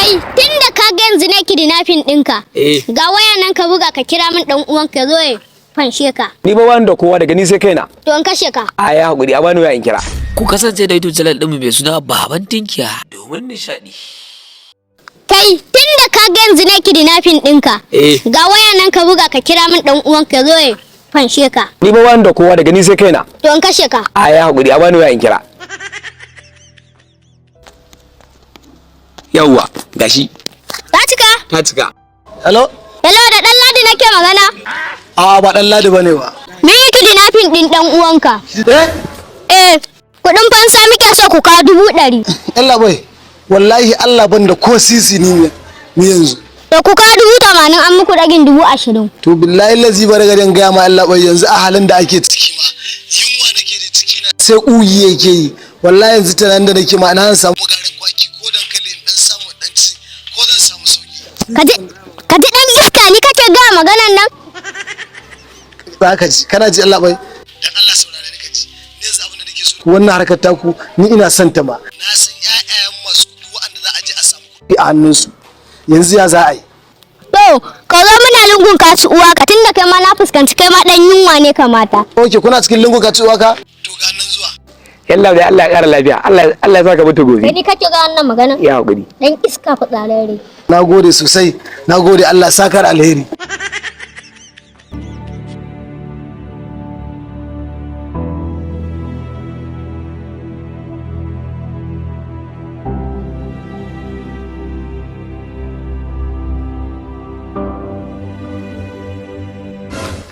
Kai, tunda ka ga yanzu na kidnapping ɗinka. Eh. Ga waya nan ka buga ka kira min ɗan uwanka ya zo ya fanshe ka. Ni ba wani da kowa, daga ni sai kaina. To in kashe ka. A ya hakuri, a bani waya in kira. Ku kasance da YouTube channel ɗinmu mai suna Baban Tinkiya domin nishaɗi. Kai, tunda ka ga yanzu na kidnapping ɗinka. Eh. Ga waya nan ka buga ka kira min ɗan uwanka ya zo ya fanshe ka. Ni ba wani da kowa, daga ni sai kaina. To in kashe ka. A ya hakuri, a bani waya in kira. Yawwa, gashi. Ta cika? Ta cika. Hello? Hello, da ɗan Ladi nake magana. A ba dan Ladi bane ba. Mun yi kidnapping ɗin ɗan uwanka. Eh? Eh, kuɗin fansa muke so ku kawo 100,000. Allah bai. Wallahi Allah ban da ko sisi ni ne ni yanzu. To ku kawo 80,000, an muku ragin 20,000. To billahi lazi bar garin gaya ma Allah bai, yanzu a halin da ake ciki ma yunwa nake da ciki na sai kugi yake yi. Wallahi yanzu tunanin da nake ma na samu garin kwaki ko dankali in dan samu dan ci ko zan samu sauki. Ka ji ɗan iska, ni kake gaya maganan nan? Za ka ji, kana ji Allah bai. Dan Allah saurare ni ka ji. Ni yanzu abin da nake so wannan harkar taku ni ina son ta ma. Na san ƴaƴayen masu kuɗi waɗanda za a je a samu kuɗi a hannunsu. Yanzu ya za a yi? To, ka zo muna lungun kasu uwa ka, tunda kai ma na fuskanci kai ma ɗan yunwa ne kamata. Ok, kuna cikin lungu ka ci waka? To ga nan zuwa. Yalla dai, Allah ya kara lafiya. Allah Allah ya saka mutu gobe. Kai ni kake ga wannan maganan? Ya hakuri. Ɗan iska fitsararre. Na gode sosai, na gode, Allah sakar alheri.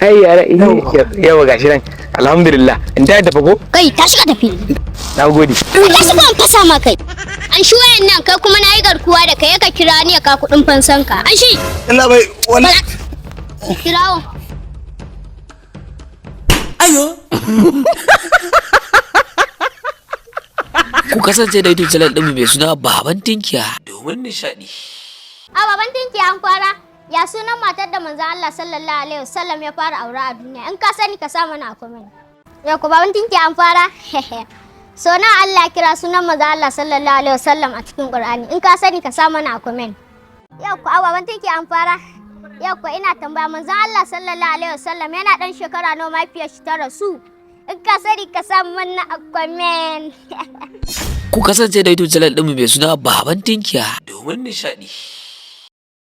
Ai yara, yawa gashi nan. Alhamdulillah. In ta tafi ko? Kai, tashi ka tafi. Na gode. Tashi ka in fasa ma kai. An shi wayan nan, kai kuma na yi garkuwa da kai, ka kira ni ya ka kuɗin fansan ka. An shi. Allah bai wallahi. Kirawo. Ku kasance da YouTube channel ɗinmu mai suna Baban Tinkiya domin nishaɗi. A baban tinki an fara. Ya sunan matar da manzon Allah sallallahu alaihi wasallam ya fara aure a duniya? In ka sani ka sa mana a comment. Ya ku baban tinki an fara. So na Allah ya kira sunan manzon Allah sallallahu alaihi wasallam a cikin Qur'ani? In ka sani ka sa mana a comment. Ya ku a baban tinki an fara. Ya ku ina tambaya, manzon Allah sallallahu alaihi wasallam yana dan shekara nawa mahaifiyar shi ta rasu? In ka sani ka sa mana a comment. Ku kasance da YouTube channel ɗinmu mai suna Baban Tinkiya domin nishaɗi.